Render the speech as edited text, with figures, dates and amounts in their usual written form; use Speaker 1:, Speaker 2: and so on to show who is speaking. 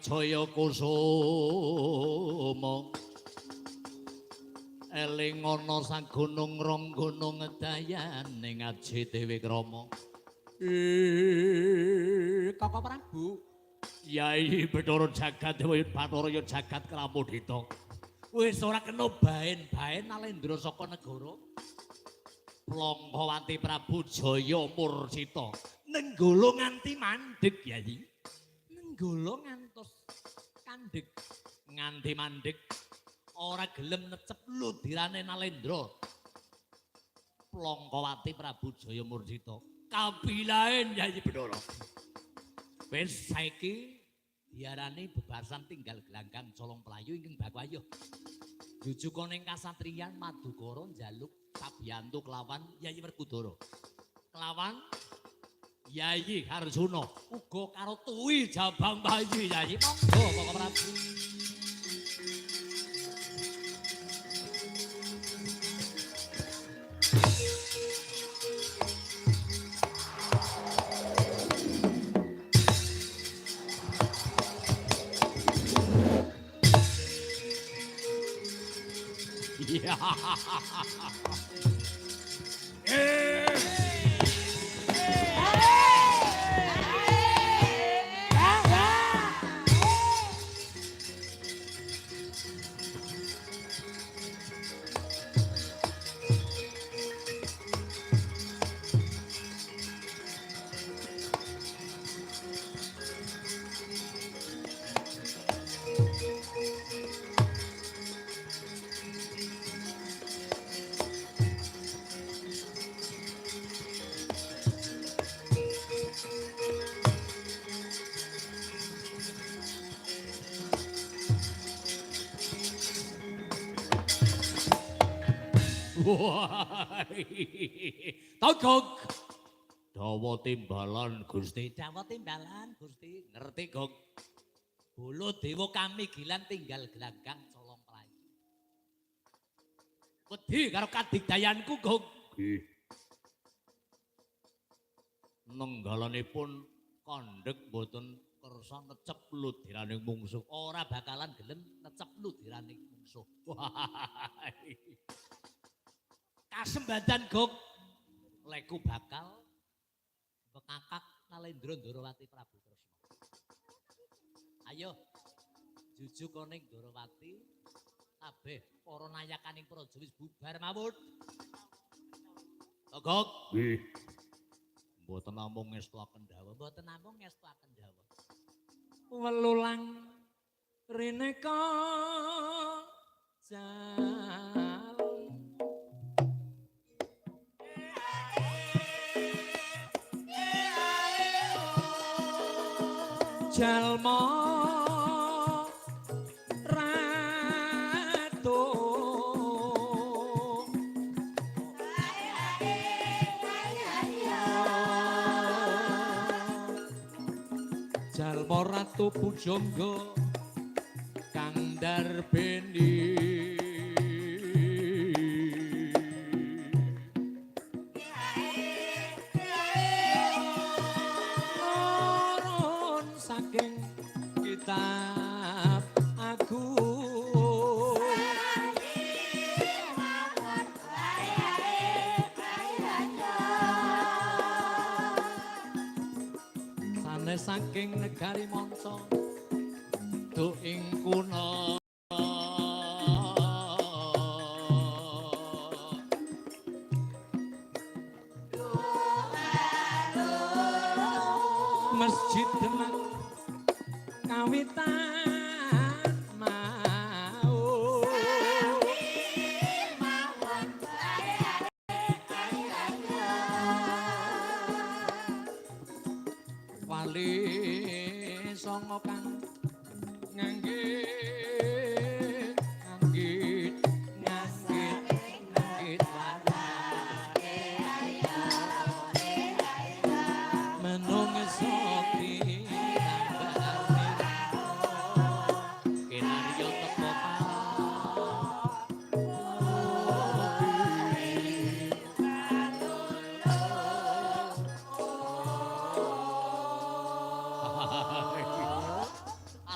Speaker 1: Jaya Kusuma. Eling ana sagunung rong gunung dayane ngaji Dewi Krama. Kaka Prabu Yai Bathara Jagat Dewa Bathara ya jagat Kramodita. Wis ora kena baen-baen Nalendra saka negara Plongkawati Prabu Jaya Murcita. Nenggala nganti mandeg Yai. Nenggala ngantos kandheg nganti mandeg ora gelem necep ludirane Nalendra. Plongkawati Prabu Jaya Murcita. Kabilaen Yai Bathara. Wis saiki diarani bebasan tinggal gelanggang colong pelayu ingkang baku ayo. Jujuka ning kasatriyan Madukara njaluk sabiyantu kelawan Yayi Werkudara. Kelawan Yayi Harjuna uga karo Tuwi Jabang Bayi Yayi. Monggo Bapak Prabu. Iya. Togok. Dawa timbalan Gusti, dawa timbalan Gusti. Ngerti, Gok? Bolo dewa kamigilan tinggal gelanggang colong pelayu. Wedi karo kadigdayanku, Gok. Nggih. Nenggalanipun kandhek mboten kersa necep ludiraning mungsuh. Ora bakalan gelem necep ludiraning mungsuh. Kasembadan Gok, leku bakal bekakak Nalendra Ndorowati Prabu Kresna. Ayo jujuk ning Ndorowati kabeh para nayakaning praja wis bubar mawon. Gok. Nggih. Mboten namung ngestuaken dawuh, mboten namung ngestuaken dawuh.
Speaker 2: Welulang rineka jal jalma ratu jalma ratu pujangga kang darbeni turun saking kitab agung sanes saking negari manca
Speaker 1: Duk ing kuna
Speaker 2: Masjid Demak kawitan mau wali songo kang ngangge